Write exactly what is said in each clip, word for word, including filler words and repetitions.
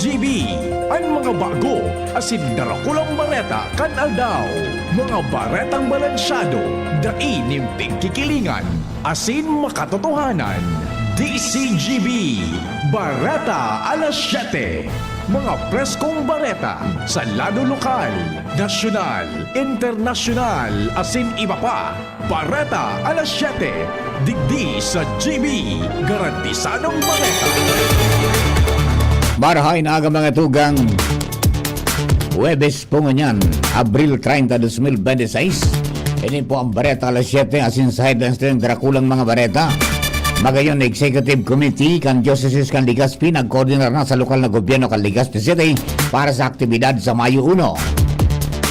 G B, an mga bago asin darakulang bareta kan aldaw. Mga baretang balansyado, dai nin pigkikilingan asin makatotohanan. D C G B, Bareta Alas Siyete. Mga preskong bareta sa lado lokal, nasyonal, internasyonal, asin iba pa. Bareta Alas Siyete, digdi sa G B, garantisadong bareta. Marhay na aga, mga tugang. Huwebes po ngunyan, Abril treinta, dos mil bente seis. Ini po ang Bareta Alas Siyete, asin sa headlines nin darakulang mga bareta. Magayon Executive Committee kan Diocese kan Legazpi nagkoordinar na sa lokal na gobyerno kan Legazpi City para sa aktibidad sa Mayo uno.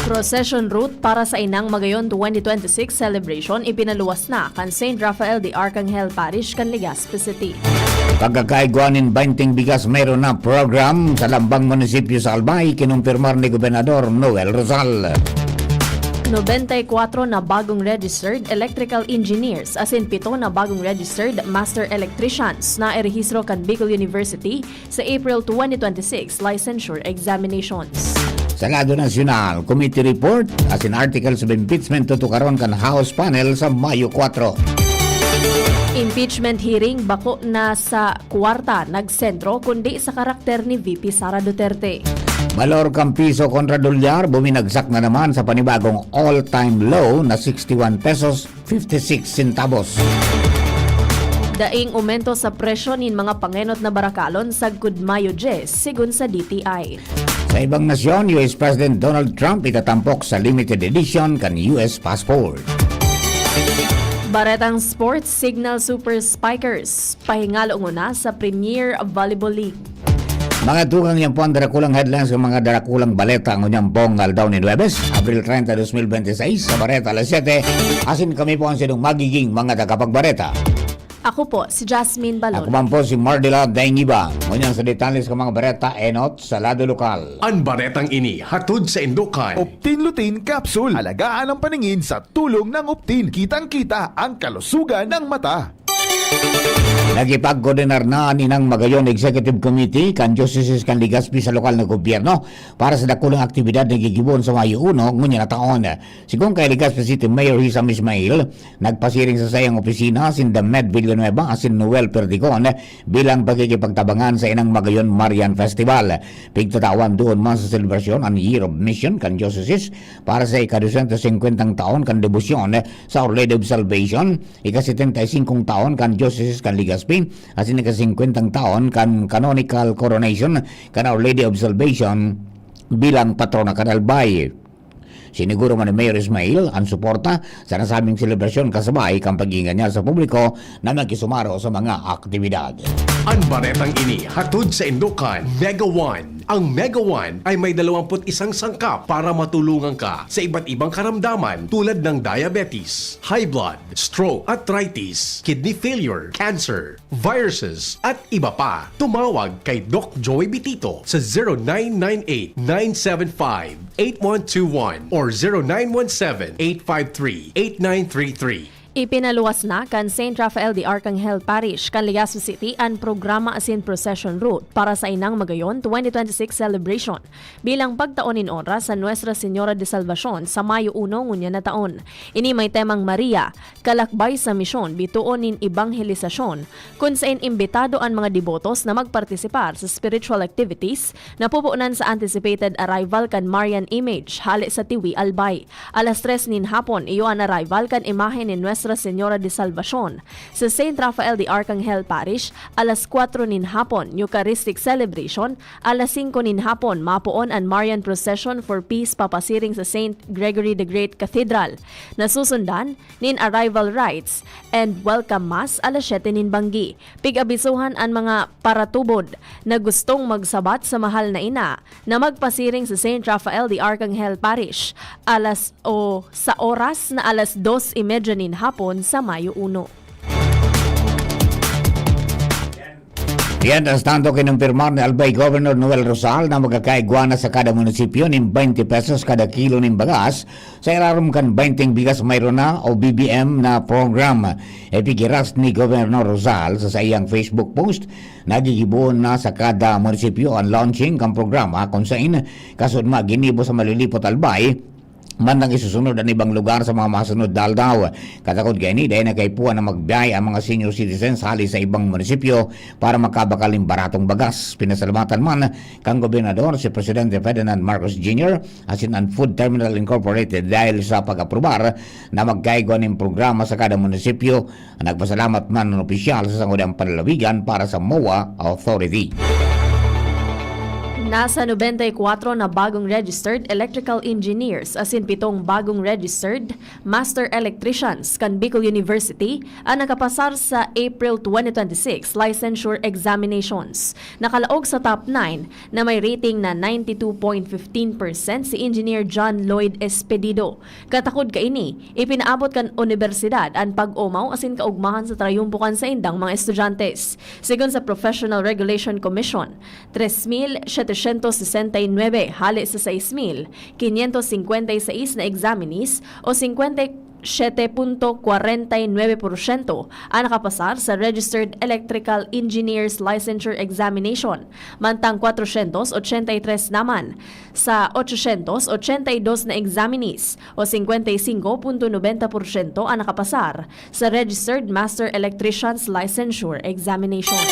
Procession route para sa Inang Magayon twenty twenty-six celebration ipinaluwas na kan Saint Raphael de Arcangel Parish kan Legazpi City. Pagkakaigwa nin benteng bigas, mayroon na program sa lambang munisipyo sa Albay, kinumpirmar ni Gobernador Noel Rosal. Nobenta y kwatro na bagong registered electrical engineers asin pito na bagong registered master electricians na irehistro kan Bicol University sa April twenty twenty-six licensure examinations. Sa lado nasyonal, committee report asin articles of impeachment tutukaron kan House panel sa Mayo kwatro. Impeachment hearing bako na sa kwarta nagsentro kundi sa karakter ni V P Sara Duterte. Balor kan piso kontra dolyar buminagsak na naman sa panibagong all-time low na sixty-one pesos fifty-six centavos. Daing umento sa presyo nin mga pangenot na barakalon sagkod Mayo dyes, sigon sa D T I. Sa ibang nasyon, U S President Donald Trump itatampok sa limited edition kan U S passport. Baretang sports, Signal Super Spikers pahingalo nguna sa Premier Volleyball League. Mga tugang, yan po ang darakulang headlines ng mga darakulang baleta ngunyan pong aldaw nin Huwebes, Abril treinta, dos mil bente seis, sa Bareta Alas Siyete. Asin kami po ang sinong magiging mga tagapagbareta. Ako po, si Jasmine Balon. Ako man po si Mardila Daingiba. Ngunyan sa detalye sa mga bareta, enot sa lado lokal. An baretang ini hatod sa Indokan. Optin Lutein Capsule. Alagaan ang paningin sa tulong ng Optin. Kitang-kita ang kalusugan ng mata. Nakipagkoordinar na an Inang Magayon Executive Committee kan Diocese kan Legazpi sa lokal na gobyerno para sa dakulang aktibidad na gigibohon sa Mayo uno ngunyan na taon. Sigon kay Legazpi City Mayor Hisam Ismail, nagpasiring sa saiyang opisina si Damed Villanueva asin Noel Perdigon bilang pakikipagtabangan sa Inang Magayon Marian Festival. Pigtatawan duon man sa selebrasyon an Year of Mission kan Diocese para sa ika-dosyentos singkwentang taon kan debosyon sa Our Lady of Salvation, ika-setenta y singkong taon kan Diocese kan Legazpi, asin ika-singkwentang taon kan canonical coronation kan Our Lady of Salvation bilang patrona kan Albay. Siniguro man ni Mayor Ismail an suporta sa nasabing selebrasyon kasabay kan pag-iinganyar sa publiko na makisumaro sa mga aktibidad. An baretang ini hatod sa Indokan, Mega One. Ang Mega One ay may dalawampu't isang sangkap para matulungan ka sa iba't ibang karamdaman tulad ng diabetes, high blood, stroke, arthritis, kidney failure, cancer, viruses, at iba pa. Tumawag kay Doc Joey Bitito sa zero nine nine eight, nine seven five, eight one two one or zero nine one seven, eight five three, eight nine three three. Ipinaluwas na kan Saint Raphael de Arcangel Parish kan Legazpi City an programa asin procession route para sa Inang Magayon twenty twenty-six celebration bilang pagtao nin oras sa Nuestra Señora de Salvacion sa Mayo uno ngunyan na taon. Ini may temang Maria, kalakbay sa misyon, bitoon nin ebanghelisasyon, kun saen imbitado an mga debotos na magpartisipar sa spiritual activities na pupunan sa anticipated arrival kan Marian image hale sa Tiwi, Albay. Alas tres nin hapon, iyo an arrival kan imahe ni Nuestra Señora de Salvacion. Sa Saint Raphael de Arcangel Parish, alas kwatro nin hapon, Eucharistic celebration, alas singko nin hapon, mapoon an Marian Procession for Peace papasiring sa Saint Gregory the Great Cathedral. Nasusundan nin arrival rites and welcome mass alas siyete nin banggi. Pig-abisohan an mga paratubod na gustong magsabat sa mahal na ina na magpasiring sa Saint Raphael de Arcangel Parish alas o sa oras na alas dos y media nin hapon sa Mayo uno. Mientras tanto, kinumpirmar ni Albay Governor Noel Rosal na magkakaigwa na sa kada munisipyo nin twenty pesos kada kilo nin bagas sa irarom kan twenty bigas mayroon na o B B M na program. Ipigiras ni Governor Rosal sa saiyang Facebook post, nagigibo na sa kada munisipyo ang launching kan programa kung sain kasunma ginibo sa Malilipot, Albay, mantang isusunod an ibang lugar sa mga masunod na aldaw. Katakod kaini, dai na kaipuhan na magbiyay ang mga senior citizens hali sa ibang munisipyo para makabakal nin baratong bagas. Pinasalamatan man kan gobernador si Presidente Ferdinand Marcos Junior asin an Food Terminal Incorporated dahil sa pag-aprobar na magkaigwa nin programa sa kada munisipyo. Nagpasalamat man an opisyal sa sangguniang panlalawigan para sa MOA Authority. Nasa nobenta y kuwatro na bagong registered electrical engineers asin pitong bagong registered master electricians kan Bicol University an nakapasar sa April twenty twenty-six licensure examinations. Nakalaog sa top nine na may rating na ninety-two point fifteen percent si Engineer John Lloyd Espedido. Katakod kaini, ipinaabot kan unibersidad an pag-omaw asin kaugmahan sa trayumpo kan saindang mga estudyante. Segun sa Professional Regulation Commission, tres mil setecientos sesenta y nuebe hale sa sais mil quinientos cincuenta y seis na examinees o cincuenta y siete punto kwarenta y nuebe porsyento ang nakapasar sa Registered Electrical Engineers Licensure Examination, mantang kwatrosyentos ochenta y tres naman sa ochosyentos ochenta y dos na examinees o singkwenta y singko punto nobenta porsyento ang nakapasar sa Registered Master Electrician's Licensure Examination.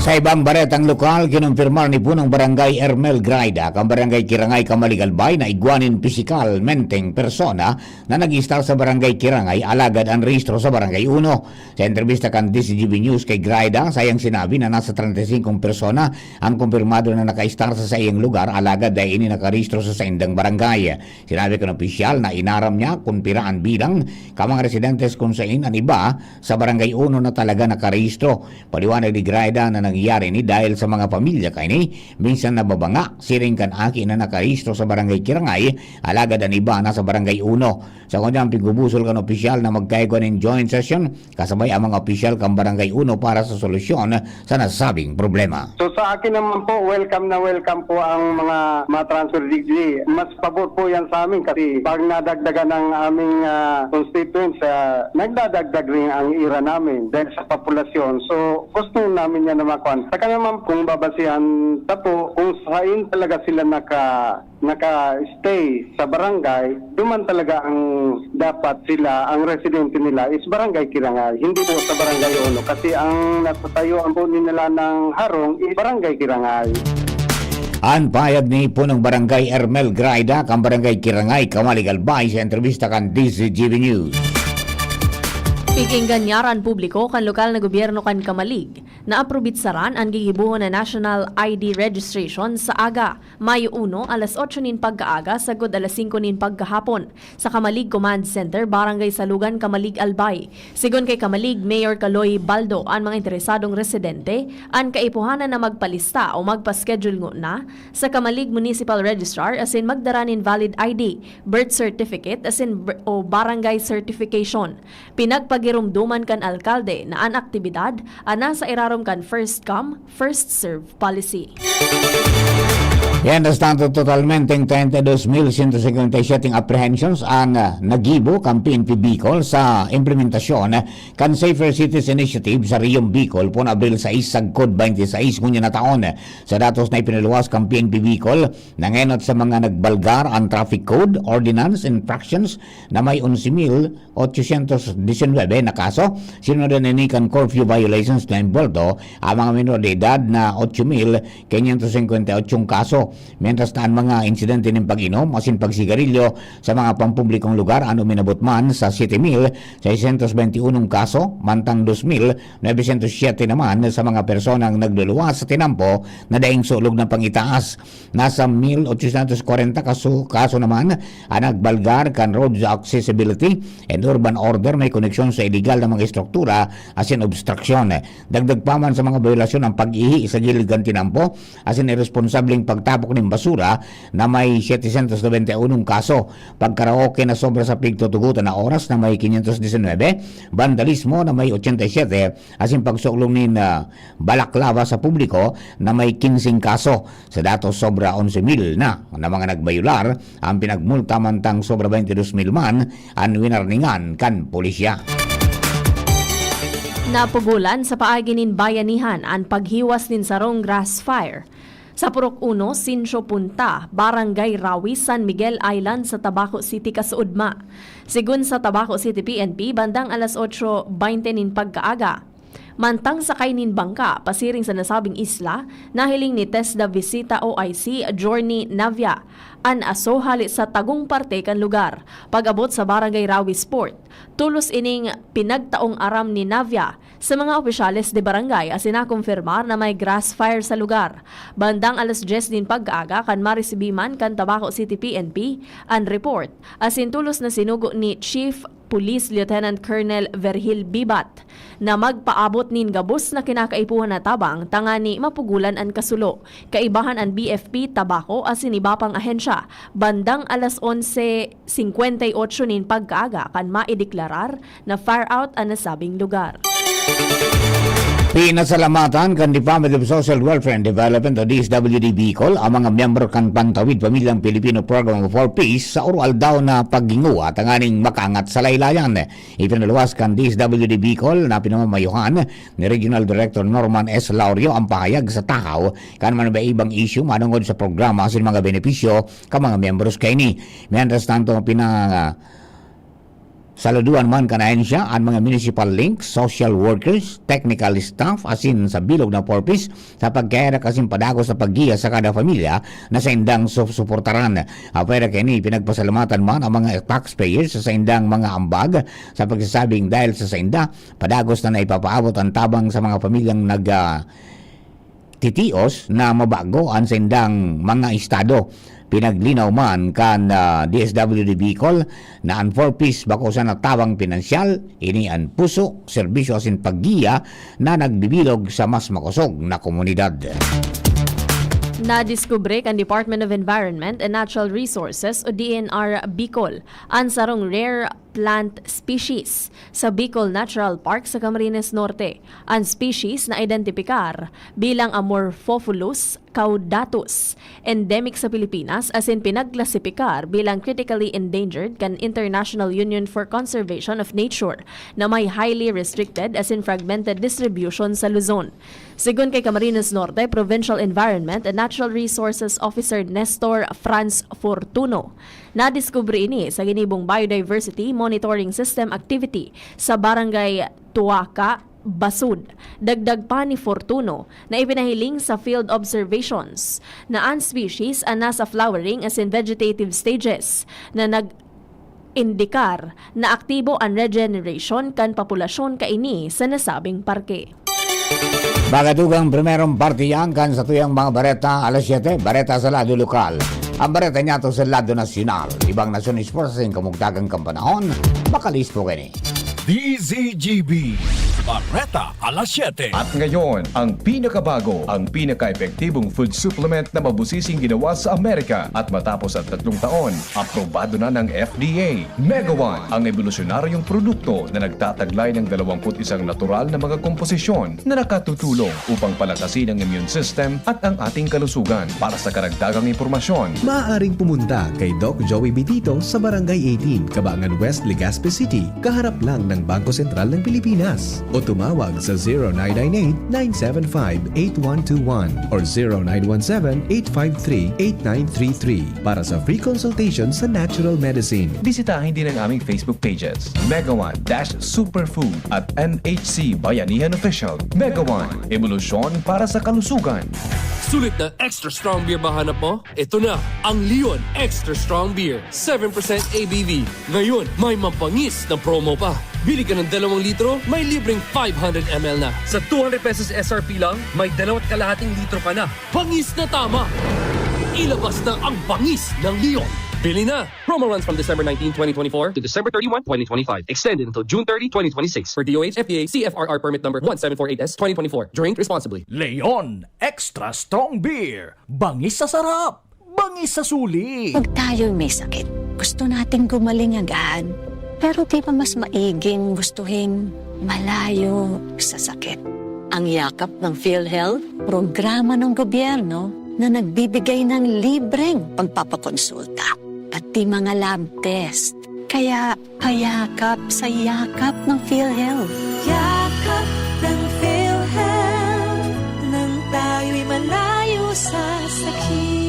Sa ibang baretang lokal, kinumpirmar ni Punong Barangay Ermel Graida kan Barangay Kirangay, Camalig, Albay na igwa nin pisikalmenteng persona na nag-istar sa Barangay Kirangay, alagad an rehistro sa Barangay Uno. Sa entrebista kan D Z G B News kay Graida, saiyang sinabi na nasa treinta y singkong persona ang kumpirmado na nakaistar sa saiyang lugar, alagad dai ini nakarehistro sa saindang barangay. Sinabi kan opisyal na inaram niya kun pira an bilang kan mga residentes kun sain an iba sa Barangay Uno na talaga nakarehistro. Paliwanag ni Graida na nangyayari ini dahil sa mga pamilya kaini minsan nababanga siring kan aki na nakarehistro sa Barangay Kirangay, alagad an iba nasa Barangay Uno. Sa kanyang pigbubusol kan opisyal na magkaigwa nin joint session kasabay ang mga opisyal kan Barangay Uno para sa solusyon sa nasabing problema. So sa akin naman po, welcome na welcome po ang mga ma-transfer degree. Mas pabor po yan sa amin kasi pag nadagdagan ang aming ah, constituents, ah, nagdadagdag rin ang ira namin dahil sa populasyon. So gusto namin yan na makuan. Saka naman kung babasihan ta po kung saan talaga sila naka naka-stay sa barangay, duman talaga ang dapat sila, ang residente nila is Barangay Kirangay, hindi po sa Barangay Uno kasi ang natatayuan po nila ng harong is Barangay Kirangay. An pahayag ni Punong Barangay Ermel Graida kan Barangay Kirangay, Camalig, Albay sa entrebista kan D Z G B News. Pikinggan niya an publiko kan lokal na gobyerno kan Camalig na aprobitsaran an gigibohon na National I D Registration sa aga, Mayo uno, alas otso nin pagkaaga sagkod alas singko nin pagkahapon, sa Camalig Command Center, Barangay Salugan, Camalig, Albay. Segun kay Camalig Mayor Kaloy Baldo, an mga interesadong residente an kaipuhanan na magpalista o magpa-schedule ngona sa Camalig Municipal Registrar asin magdara nin valid I D, birth certificate asin br- o barangay certification. Pinagpagiromdoman kan alkalde na an aktibidad an nasa irarom kan first come, first serve policy. Mientras tanto, totalmenteng treinta y dos mil ciento cincuenta y siete apprehensions an ah, nagibo kan P N P Bicol sa implementasyon kan Safer Cities Initiative sa Riyong Bicol pon Abril sais sagkod twenty-six ngunyan na taon. Sa datos na ipinaluwas kan P N P Bicol, nangenot sa mga nagbalgar an traffic code, ordinance, infractions na may onse mil ochocientos diecinuebe na kaso. Sinundan ini kan curfew violations na embolto ang mga menor de edad na ocho mil quinientos cincuenta y ocho kaso, mientras na an mga insidente nin pag-inom asin pagsigarilyo sa mga pampublikong lugar an uminabot man sa siete mil seiscientos veintiunong kaso, mantang dos mil novecientos siete naman sa mga personang nagluluwas sa tinampo na daing sulog na pangitaas. Nasa mil ochocientos kwarenta kaso, kaso naman ang nagbalgar kan road accessibility and urban order may koneksyon sa iligal na mga estruktura asin obstruksyon. Dagdag pa man sa mga biolasyon ang pag-ihi sa gilid kan tinampo asin iresponsableng pagtapok nin basura na may setecientos nobenta y unong kaso, pagkaraoke na sobra sa pigtutugotan na oras na may quinientos disinwebe, bandalismo na may ochenta y siyete, asin pagsuklong nin, ah, balaklava sa publiko na may kinseng kaso. Sa datos, sobra onse mil na, na mga nagbayular ang pinagmulta, mantang sobra baynte dos mil man an winarningan kan pulisya. Napugolan sa paagi nin Bayanihan an paghiwas nin sarong grass fire sa Purok Uno, Sincio Punta, Barangay Rawi, San Miguel Island sa Tabaco City, kasuodma. Sigon sa Tabaco City P N P, bandang alas otso baynte nin pagkaaga, mantang sakay nin bangka pasiring sa nasabing isla, nahiling ni TESDA Visita O I C Journey Navia an aso hale sa tagong parte kan lugar. Pag-abot sa Barangay Rawi Sport, tolos ining pinagtaong aram ni Navia sa mga opisyales de barangay asin nakumpirmar na may grass fire sa lugar. Bandang alas dyes nin pag-aaga kan maresibi man kan Tabaco City P N P an report, asin tolos na sinugo ni Chief Police Lieutenant Colonel Vergil Bibat na magpaabot nin gabos na kinakaipuhan na tabang tangani mapugolan an kasulo. Kaibahan an B F P, Tabaco asin iba pang ahensya. Bandang alas onse singkwenta y otso nin pagkaaga kan maideklarar na fire out an nasabing lugar. Pinasalamatan kan Department of Social Welfare and Development o D S W D Bicol ang mga miyembro kan Pantawid Pamilyang Pilipino Program of Four Ps sa oro-aldaw na paghinguha tanganing makaangat sa laylayan. Ipinaluwas kan D S W D Bicol na pinamamayohan ni Regional Director Norman S. Laurio ang pahayag sa tahaw kan mga iba-ibang isyu manongod sa programa asin mga benepisyo kan mga miyembros kaini. Mientras tanto, pina-, saluduan man kan ahensya an mga municipal links, social workers, technical staff, asin sa bilog na Four Ps sa pagkaherak asin padagos sa paggiya sa kada pamilya na saindang su-, suportaran. Apwera kaini, pinagpasalamatan man ang mga taxpayers sa saindang mga ambag sa pagsasabing dahil sa sainda, padagos na naipapaabot ang tabang sa mga pamilyang nag, ah, titios na mabago an saindang mga estado. Pinaglinaw man kan, ah, D S W D Bicol na an Four Ps bako sana tabang pinansyal, ini an puso, serbisyo asin paggiya na nagbibilog sa mas makosog na komunidad. Nadiskubre kan Department of Environment and Natural Resources o D N R Bicol an sarong rare plant species sa Bicol Natural Park sa Camarines Norte. An species na identipikar bilang Amorphophilus caudatus, endemic sa Pilipinas, asin pinagklasipikar bilang critically endangered kan International Union for Conservation of Nature, na may highly restricted asin fragmented distribution sa Luzon. Sigon kay Camarines Norte Provincial Environment and Natural Resources Officer Nestor Franz Fortuno, nadiskubre ini sa ginibong Biodiversity Monitoring System activity sa Barangay Tuaca, Basud. Dagdag pa ni Fortuno na ipinahiling sa field observations na an species an nasa flowering asin vegetative stages na nag-indikar na aktibo an regeneration kan populasyon kaini sa nasabing parke. Mga dugang primerong parte yan kan satuyang mga bareta, alas siyete, bareta sa lado lokal. Ang bareta niyato sa lado nasyonal. Ibang nasyon, sports sa kamugtagang kampanahon, makalispo kaini. D Z G B, Bareta alas siyete. At ngayon, ang pinakabago, ang pinaka-epektibong food supplement na mabusising ginawa sa Amerika. At matapos ang tatlong taon, aprobado na ng F D A. Mega One, ang ebolusyonaryong produkto na nagtataglay ng dalawampu't isang natural na mga komposisyon na nakatutulong upang palakasin ang immune system at ang ating kalusugan. Para sa karagdagang impormasyon, maaaring pumunta kay Doc Joey Bitito sa Barangay eighteen, Kabangan West, Legazpi City, kaharap lang ng Bangko Sentral ng Pilipinas. O tumawag sa zero nine nine eight, nine seven five, eight one two one or zero nine one seven, eight five three, eight nine three three para sa free consultation sa natural medicine. Bisitahin din ang aming Facebook pages, Mega One dash Superfood at M H C Bayanihan Official. Mega One, ebolusyon para sa kalusugan. Sulit na extra strong beer ba hanap mo? Ito na ang Leon Extra Strong Beer, seven percent A B V. Ngayon, may mapangis na promo pa. Bili ka ng dalawang litro, may libreng five hundred M L na. Sa two hundred pesos S R P lang, may dalawat kalahating litro ka na. Pangis na tama! Ilabas na ang bangis ng Leon. Bili na! Promo runs from December nineteen, twenty twenty-four to December thirty-one, twenty twenty-five. Extended until June thirty, twenty twenty-six. For D O H F D A C F R R permit number one seven four eight S twenty twenty-four. Drink responsibly. Leon Extra Strong Beer. Bangis sa sarap. Bangis sa suli. Pag tayo'y may sakit, gusto nating gumaling agad. Pero di ba mas maiging gustuhin malayo sa sakit? Ang Yakap ng PhilHealth, programa ng gobyerno na nagbibigay ng libreng pagpapakonsulta, pati mga lab test. Kaya payakap sa Yakap ng PhilHealth. Yakap ng PhilHealth, nang tayo'y malayo sa sakit.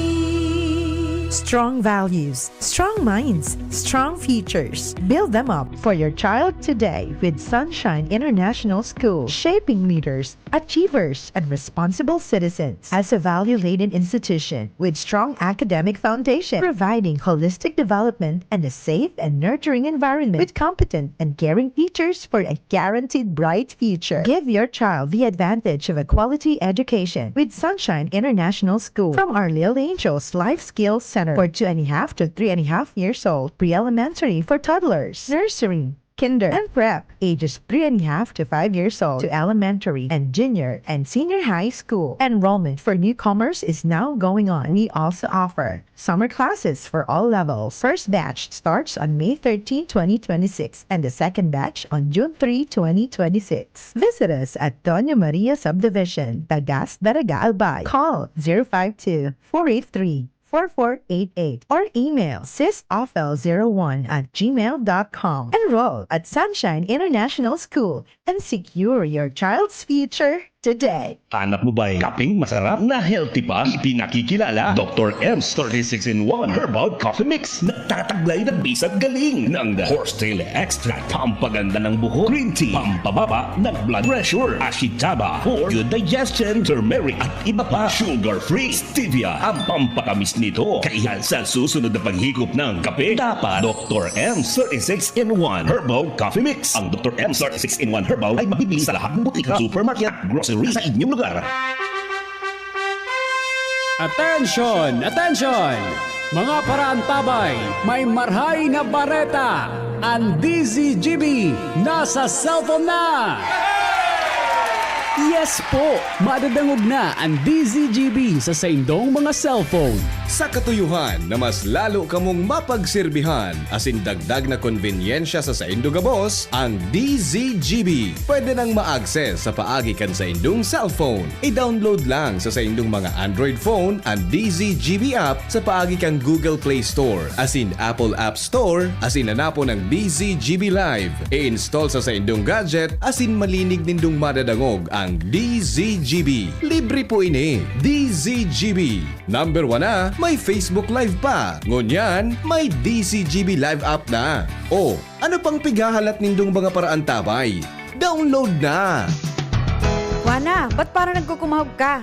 Strong values, strong minds, strong futures. Build them up for your child today with Sunshine International School, shaping leaders, achievers, and responsible citizens. As a value-laden institution with strong academic foundation, providing holistic development and a safe and nurturing environment with competent and caring teachers for a guaranteed bright future. Give your child the advantage of a quality education with Sunshine International School. From our Little Angels Life Skills Center for two and a half to three and a half years old, pre-elementary for toddlers, nursery, kinder, and prep, ages three and a half to five years old, to elementary and junior and senior high school. Enrollment for newcomers is now going on. We also offer summer classes for all levels. First batch starts on May thirteen, twenty twenty-six, and the second batch on June three, twenty twenty-six. Visit us at Doña Maria Subdivision, Tagas, Daraga, Albay. Call zero five two, four eight three, four four eight eight or email sisofl zero one at gmail dot com. Enroll at Sunshine International School and secure your child's future today. Hanap mo ba'y kapeng masarap na healthy pa? Ipinakikilala, Doktor M's thirty-six in one Herbal Coffee Mix. Nagtataglay ng bisa'g galing ng The Horsetail Extract, pampaganda ng buhok, green tea, pampababa ng blood pressure, ashitaba for good digestion, turmeric at iba pa. Sugar-free, stevia ang pampatamis nito. Kaya sa susunod na paghikop ng kape, dapat Doktor M's thirty-six in one Herbal Coffee Mix. Ang Doktor M's thirty-six in one Herbal ay mabibili sa lahat ng butika, supermarket at grocery sa inyong lugar. Attention! Attention! Mga paraantabay, may marhay na bareta! Ang D Z G B nasa cellphone na! Yes po! Madadangog na ang D Z G B sa saindong mga cellphone. Sa katuyohan na mas lalo kamong mapagserbihan asin dagdag na konbenyensya sa saindo gabos, ang D Z G B pwede nang ma-access sa paagi kan saindong cellphone. I-download lang sa saindong mga Android phone an D Z G B app sa paagi kan Google Play Store asin Apple App Store asin hanapon ang D Z G B Live. I-install sa saindong gadget asin malinig nindong madadangog ang D Z G B. Libre po ini. D Z G B. Number one na, may Facebook Live pa. Ngunyan, may D Z G B Live app na. O, ano pang pighahalat nindong mga paraantabay? Download na! Wana, ba't parang nagkukumahog ka?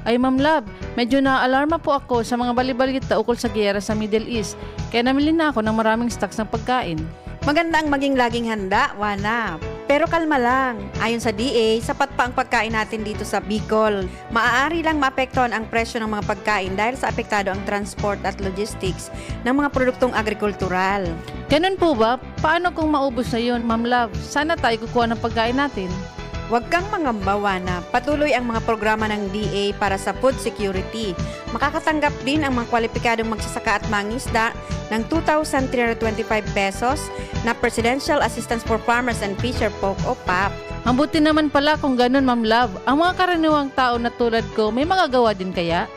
Ay, Ma'am Love, medyo naaalarma po ako sa mga balibalita ukol sa giyera sa Middle East, kaya namili na ako ng maraming stocks ng pagkain. Maganda ang maging laging handa, Wana. Pero kalma lang. Ayon sa D A, sapat pa ang pagkain natin dito sa Bicol. Maaari lang maapektuhan ang presyo ng mga pagkain dahil sa apektado ang transport at logistics ng mga produktong agrikultural. Ganun po ba? Paano kung maubos na yun, Ma'am Love? Saan na tayo kukuha ng pagkain natin? Huwag kang mangamba, Wana. Patuloy ang mga programa ng D A para sa food security. Makakatanggap din ang mga kwalipikadong magsasaka at mangisda ng two thousand three hundred twenty-five pesos na Presidential Assistance for Farmers and Fisher Folk o pap. Mabuti naman pala kung ganun, Ma'am Love. Ang mga karaniwang tao na tulad ko, may magagawa din kaya?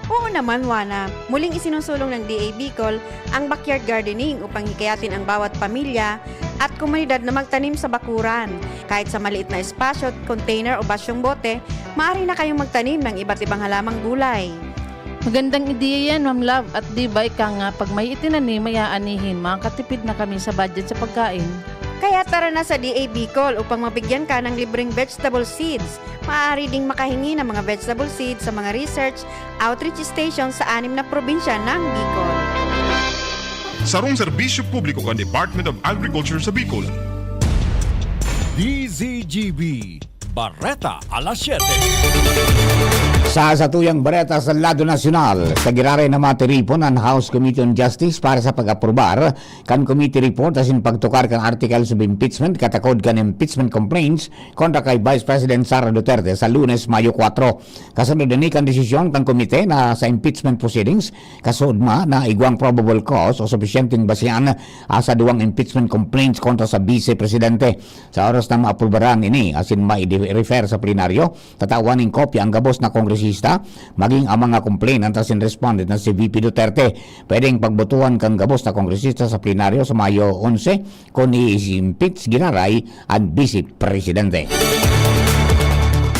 Oo naman, Wana. Muling isinusulong ng D A Bicol ang backyard gardening upang hikayatin ang bawat pamilya at komunidad na magtanim sa bakuran. Kahit sa maliit na espasyo, container o basyong bote, maaari na kayong magtanim ng iba't ibang halamang gulay. Magandang ideya yan, Ma'am Love. At di ba ika nga, pag may itinanim, may aanihin, makakatipid na kami sa budget sa pagkain. Kaya tara na sa D A Bicol upang mabigyan ka ng libreng vegetable seeds. Maaari ding makahingi ng mga vegetable seeds sa mga research outreach station sa anim na probinsya ng Bicol. Sarong serbisyo publiko kan Department of Agriculture sa Bicol. D Z G B, Bareta alas siyete. Sa satuyang bareta sa lado nasyonal, sa giraray na matiripon an House Committee on Justice para sa pag-aprobar kan committee report asin pagtukar kan articles of impeachment katakod kan impeachment complaints kontra kay Vice President Sara Duterte sa Lunes, Mayo kwatro. Kasunod ini kan desisyon kan komite na sa impeachment proceedings, kasood man na igwang probable cause o supisyenteng basehan, ah, sa duwang impeachment complaints kontra sa Vice Presidente. Sa oras na maaprubaran ini asin mai-refer sa plenaryo, tatawan nin kopya ang gabos na kongresista, maging ang mga complainant asin respondent na si V P Duterte. Pwedeng pagbotohan kan gabos na kongresista sa plenaryo sa Mayo onse kun i-impeach giraray an Vice Presidente.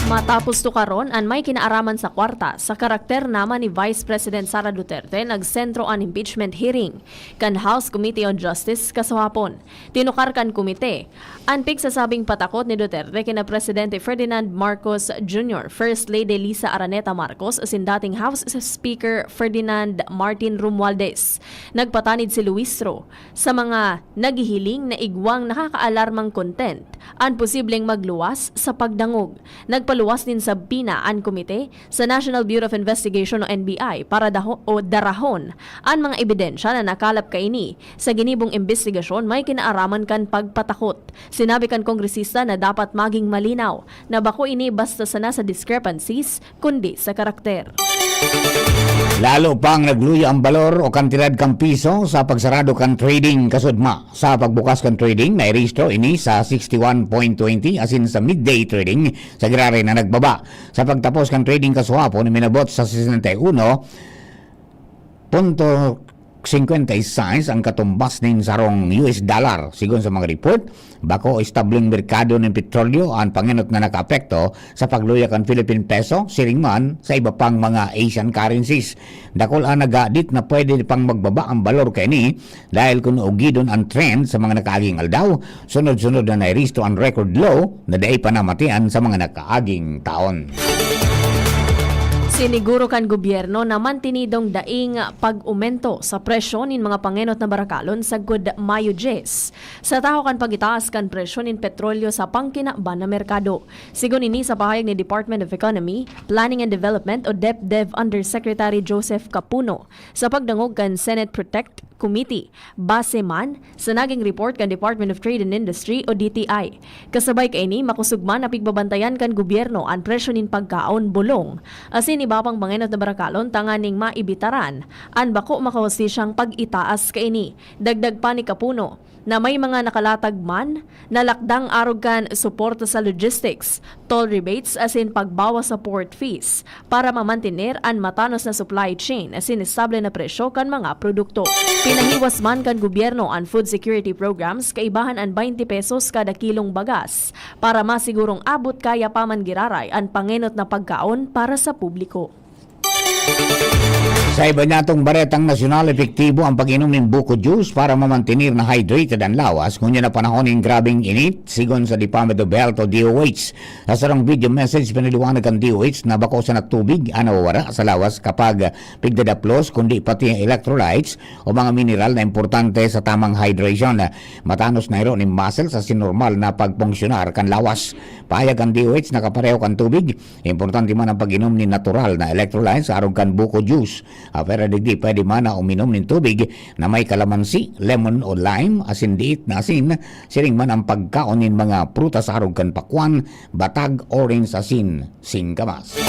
Matapos tukaron an may kinaaraman sa kwarta, sa karakter naman ni Vice President Sara Duterte, nagsentro an impeachment hearing kan House Committee on Justice kasuhapon. Tinukar kan komite an pigsasabing patakot ni Duterte kina Presidente Ferdinand Marcos Junior, First Lady Liza Araneta Marcos asin dating House Speaker Ferdinand Martin Romualdez. Nagpatanid si Luistro sa mga naghihiling na igwang nakakaalarmang content an posibleng magluwas sa pagdangog. Nagpaluwas nin subpoena an komite sa National Bureau of Investigation o N B I para daho-, o darahon an mga ebidensya na nakalap kaini sa ginibong imbestigasyon may kinaaraman kan pagpatakot. Sinabi kan kongresista na dapat maging malinaw na bako ini basta sana sa discrepancies, kundi sa karakter. Lalo pang nagluya ang balor o kantidad kan piso sa pagsarado kan trading kasudma. Sa pagbukas kan trading, nairehistro ini sa sixty-one point twenty, asin sa midday trading, sa giraray na nagbaba. Sa pagtapos kan trading kasuhapon, minabot sa sesenta y uno punto singkwenta y sais ang katumbas nin sarong U S dollar. Sigon sa mga report, bako estableng merkado nin petrolyo an pangenot na nakaapekto sa pagluya kan Philippine peso, siring man sa iba pang mga Asian currencies. Dakul an nagadit na pwede pang magbaba ang balor kaini dahil kun ugidon an trend sa mga nakaaging aldaw, sunod-sunod na nairehistro an record low na dai pa namatian sa mga nakaaging taon. Siniguro kan gobyerno na mantinidong daing pag-umento sa presyo nin mga pangenot na barakalon sagkod Mayo dyes, sa tahaw kan pag-itaas kan presyo nin petrolyo sa pangkinaban na merkado. Sigon ini sa pahayag ni Department of Economy, Planning and Development o DepDev Undersecretary Joseph Capuno sa pagdangog kan Senate Protect Committee, base man sa naging report kan Department of Trade and Industry o D T I. Kasabay kaini, makosog man na pigbabantayan kan gobyerno an presyo nin pagkaon, bulong, asin iba pang pangenot na barakalon tanganing maibitaran an bako makahustisiyang pag-itaas kaini. Dagdag pa ni Capuno na may mga nakalatag man na lakdang arog kan suporta sa logistics, toll rebates asin pagbawas sa port fees para mamantener an matanos na supply chain asin estable na presyo kan mga produkto. Pinahiwas man kan gobyerno an food security programs, kaibahan an twenty pesos kada kilong bagas, para masigurong abot kaya pa man giraray an pangenot na pagkaon para sa publiko. Sa iba niyatong baretang nasyonal, epektibo ang pag-inom nin buko juice para mamantener na hydrated an lawas ngunyan na panahon nin grabeng init, sigon sa Department of Health o D O H. Sa sarong video message, pinaliwanag kan D O H na bako sana tubig an nawawara sa lawas kapag pigdadaplos, kundi pati ang electrolytes o mga mineral na importante sa tamang hydration. Matanos na iro nin muscles asin normal na pagpunksyonar kan lawas. Pahayag kan D O H na kapareho kan tubig, importante man ang pag-inom nin natural na electrolytes arog kan buko juice. Ah, pero digdi pwede man na uminom nin tubig na may kalamansi, lemon o lime, asin diit na asin, siring man ang pagkaon nin mga prutas arog kan pakwan, batag, orange, asin, singkamas.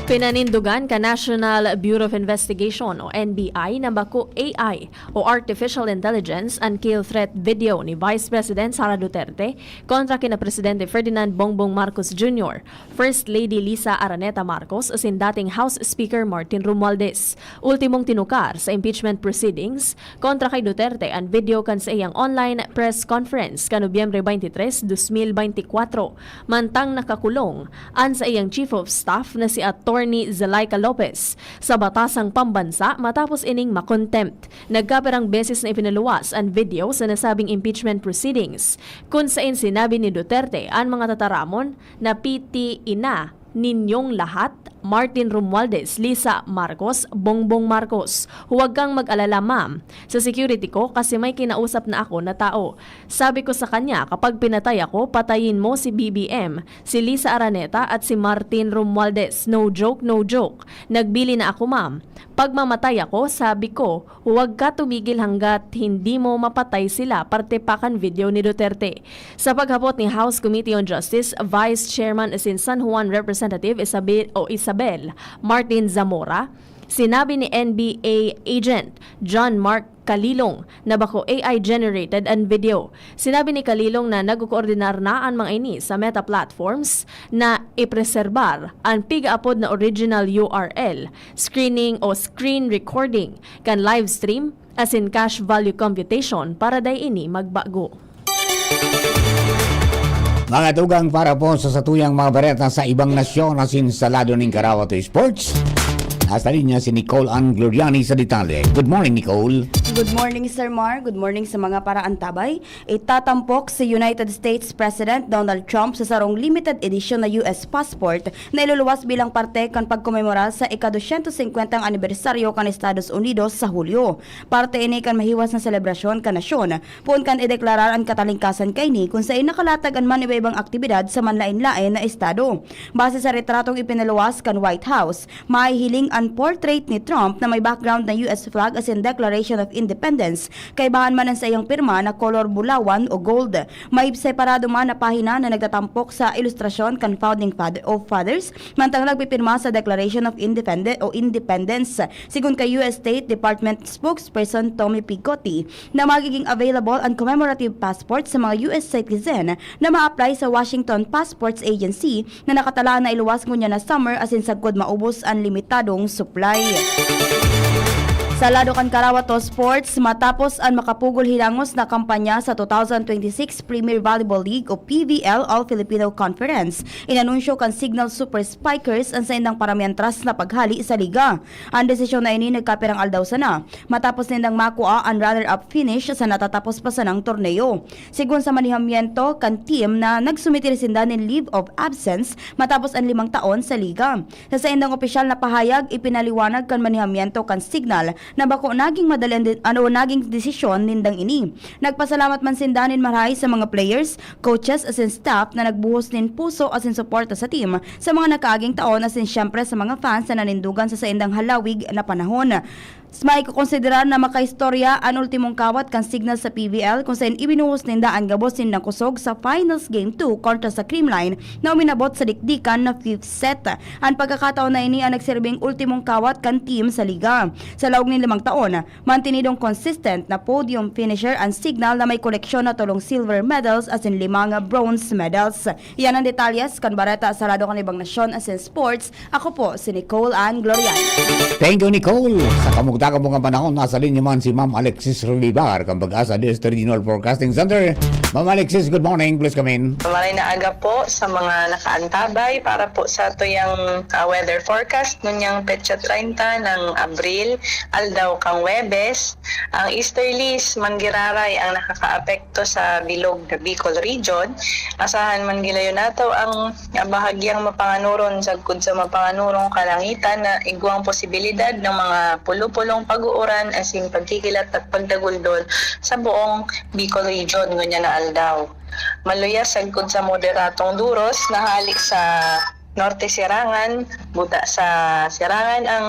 Pinanindugan kan National Bureau of Investigation o N B I na bako A I o artificial intelligence an kill threat video ni Vice President Sara Duterte kontra kina Presidente Ferdinand Bongbong Marcos Junior, First Lady Liza Araneta Marcos asin dating House Speaker Martin Romualdez. Ultimong tinukar sa impeachment proceedings kontra kay Duterte an video kan saiyang online press conference kan Nobyembre twenty-three, dos mil beintikwatro, mantang nakakulong an saiyang Chief of Staff na si Attorney Zalaika Lopez sa batasang pambansa matapos ining ma-contempt. Nagkapirang beses na ipinaluwas an video sa nasabing impeachment proceedings, kun saen sinabi ni Duterte an mga tataramon na piti ina ninyong lahat Martin Romualdez, Lisa Marcos, Bongbong Marcos. Huwag kang mag-alala, ma'am, sa security ko kasi may kinausap na ako na tao. Sabi ko sa kanya, kapag pinatay ako, patayin mo si B B M, si Lisa Araneta at si Martin Romualdez. No joke, no joke. Nagbili na ako, ma'am. Pag mamatay ako, sabi ko, huwag ka tumigil hanggat hindi mo mapatay sila, parte pa kan video ni Duterte. Sa paghapot ni House Committee on Justice, Vice Chairman asin San Juan Representative Isabel, o Isabel Martin Zamora, sinabi ni N B A agent John Mark Kalilong na bako A I generated an video. Sinabi ni Kalilong na nagkokoordinar na an mga ini sa Meta Platforms na ipreserbar an pigaapod na original U R L, screening o screen recording kan live stream asin cash value computation para dai ini magbago. Mga tugang, para po sa satuyang mga bareta sa ibang nasyon asin sa lado nin karawat o sports, nasa linya si Nicole Ann Gloriani sa detalye. Good morning, Nicole. Good morning, Sir Mar. Good morning sa mga paraantabay. Itatampok si United States President Donald Trump sa sarong limited edition na U S passport na iluluwas bilang parte kan pagkomemora sa ika-dosyentos singkwentang anibersaryo kan Estados Unidos sa Hulyo. Parte ini kan mahiwas na selebrasyon kan nasyon, poon kan ideklarar an katalingkasan kaini kun saen nakalatag an maniba-ibang aktibidad sa manlaen-laen na estado. Base sa retratong ipinaluwas kan White House, mahihiling an portrait ni Trump na may background na U S flag asin Declaration of Independence, kaibahan man an saiyang pirma na kolor bulawan o gold. May separado man na pahina na nagtatampok sa ilustrasyon kan Founding Father o Fathers, mantang nagpipirma sa Declaration of Independe-, o Independence, sigon kay U S State Department spokesperson Tommy Picotti, na magiging available an commemorative passport sa mga U S citizen na ma-apply sa Washington Passports Agency na nakatalaan na iluwas ngunyan na summer asin sagkod maubos an limitadong supply. Sa lado kan karawat o sports, matapos an makapugol hilangos na kampanya sa two thousand twenty-six Premier Volleyball League o P V L All Filipino Conference, inanunsyo kan Cignal Super Spikers an saindang paramiantras na paghali sa liga. An desisyon na ini nagkapirang aldaw sana, matapos nindang makua an runner-up finish sa natatapos pa sanang torneo. Sigon sa manihamiento kan team na nagsumitir sinda nin leave of absence matapos an limang taon sa liga. Sa saindang opisyal na pahayag, ipinaliwanag kan manihamiento kan Cignal na bako naging madali an de-, ano, naging desisyon nindang ini. Nagpasalamat man sinda nin marahay sa mga players, coaches asin staff na nagbuhos nin puso asin suporta sa team sa mga nakaaging taon asin siyempre sa mga fans na nanindogan sa saindang halawig na panahon. Maikokonsiderar na makaistorya an ultimong kawat kan Cignal sa P V L, kun saen ibinuhos ninda an gabos nindang kusog sa Finals Game two kontra sa Creamline na uminabot sa dikdikan na fifth set. An pagkakataon na ini an nagserbing ultimong kawat kan team sa liga. Sa laog nin limang taon, mantinidong consistent na podium finisher an Cignal na may koleksyon na tolong silver medals asin limang bronze medals. Iyan an detalyes kan bareta sa lado kan ibang nasyon asin sports. Ako po si Nicole Ann Glorian. Thank you, Nicole. Sa kamugtakan po nga panahon, nasa linya man si Ma'am Alexis Relivar kan PAGASA District Regional Forecasting Center. Ma'am Alexis, good morning. Please come in. Maray na aga po sa mga nakaantabay para po sa tuyang, ah, weather forecast nunyang petsa treinta ng Abril, aldaw kang Huwebes. Ang easterlies manggiraray ang nakakaapekto sa bilog na Bicol Region. Asahan man gilayon nato ang bahagyang mapanganuron sagkod sa mapanganurong kalangitan na igwang posibilidad ng mga pulo-pulong pag-uuran asin pagkikilat at pagdaguldol sa buong Bicol Region ngunyan na aldaw. Maluyas sagkod sa moderatong duros na hali sa Norte Sirangan, buta sa Sirangan ang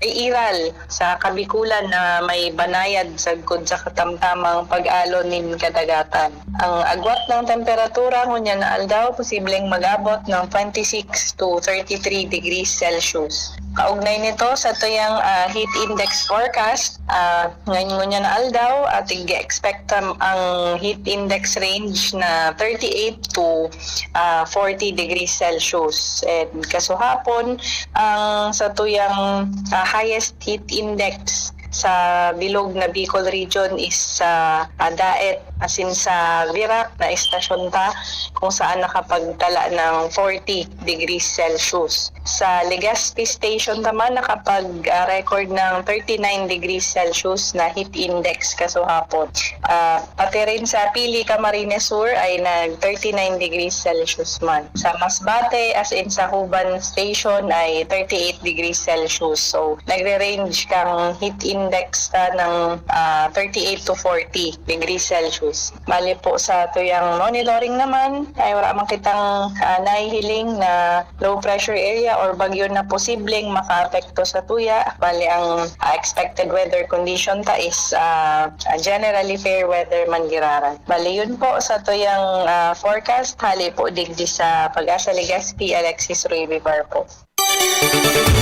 iiral sa Kabikulan na may banayad sagkod sa katamtamang pag-alon nin kadagatan. Ang agwat ng temperatura ngunyan na aldaw posibleng mag-abot ng twenty-six to thirty-three degrees Celsius. Kaugnay nito, sa tuyang, ah, heat index forecast, ah, ngayon ngunyan na aldaw, ating expect ang heat index range na thirty-eight to, ah, forty degrees Celsius. And kasuhapon, ang sa tuyang, ah, highest heat index sa bilog na Bicol Region is sa, ah, Daet, Asin sa Virac na estasyon ta kung saan nakapagtala ng forty degrees Celsius. Sa Legazpi Station naman nakapag-record ng thirty-nine degrees Celsius na heat index kasuhapon. Ah, pati rin sa Pili, Camarines Sur ay nag thirty-nine degrees Celsius man. Sa Masbate, as in sa Huban Station ay thirty-eight degrees Celsius. So, nagre-range kang heat index ta ng ah, thirty-eight to forty degrees Celsius. Bali po sa tuyang monitoring naman, ay wala man kitang ah, nahihiling na low pressure area or bagyo na posibleng makaapekto sa tuya. Bali ang ah, expected weather condition ta is ah, ah, generally fair weather man giraray. Bali yun po sa tuyang ah, forecast, hali po digdi sa Pag-asa Legazpi, Alexis Ruy Vivar po.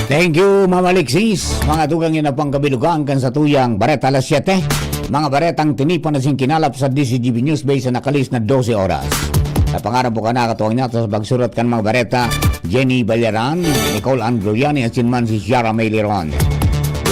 Thank you, Ma'am Alexis. Mga tugang, yan na pang kabilugan kan sa tuyang Bareta alas siyete. Mga baretang tinipan na sing kinalap sa D C G B News Base sa nakalis na dose oras. Sa pangarap po ka nakatuwang niya sa pagsurat kan mga bareta, Jenny Ballaran, Nicole Ann Gloriani, at sinman si Shara May Liron.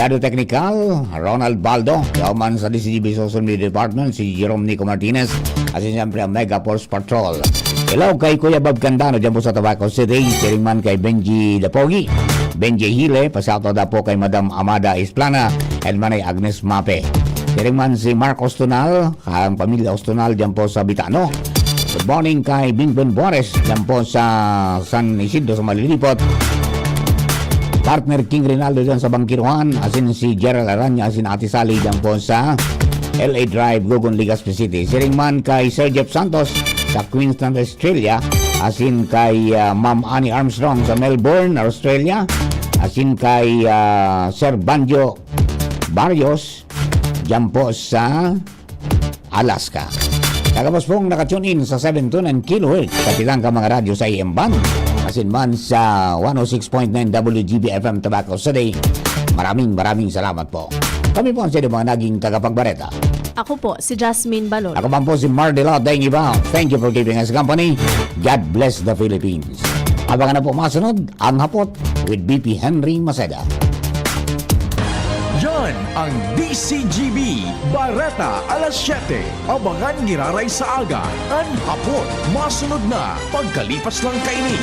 Lado teknikal, Ronald Baldo, yaman sa D C G B Social Media Department, si Jerome Nico Martinez, at siyempre ang Mega Force Patrol. Hello kay Kuya Bob Candano dyan po sa Tabaco City. Siring man kay Benji Dapogi, Benji Hile, pasyato da po kay Madam Amada Isplana, and Manay Agnes Mape. Siring man si Mark Ostonal, ang pamilya Ostonal dyan po sa Bitano. Good morning kay Bingbin Boris dyan po sa San Isidro sa Malilipot. Partner King Rinaldo dyan sa Bangkiruhan, asin si Gerald Aranya, asin Ate Sally dyan po sa L A Drive, Gogon, Legazpi City. Siring man kay Sir Jeff Santos sa Queensland, Australia, asin kay ah, Ma'am Annie Armstrong sa Melbourne, Australia, asin kay ah, Sir Banjo Barrios dyan po sa Alaska. Kagabos pong nakatune in sa seven two nine kilohertz sa pitang ka mga radyo sa A M band, asin man sa one oh six point nine W G B F M Tabaco City. Maraming maraming salamat po. Kami po ang sa mga naging tagapagbareta. Ako po, si Jasmine Balolo. Ako man po si Mardela Daingiba. Thank you for keeping us company. God bless the Philippines. Abangan na po masunod ang Hapot with B P Henry Maceda. Yan ang D C G B, Bareta alas siyete. Abangan giraray sa aga, an Hapot. Masunod na, pagkalipas lang kaini.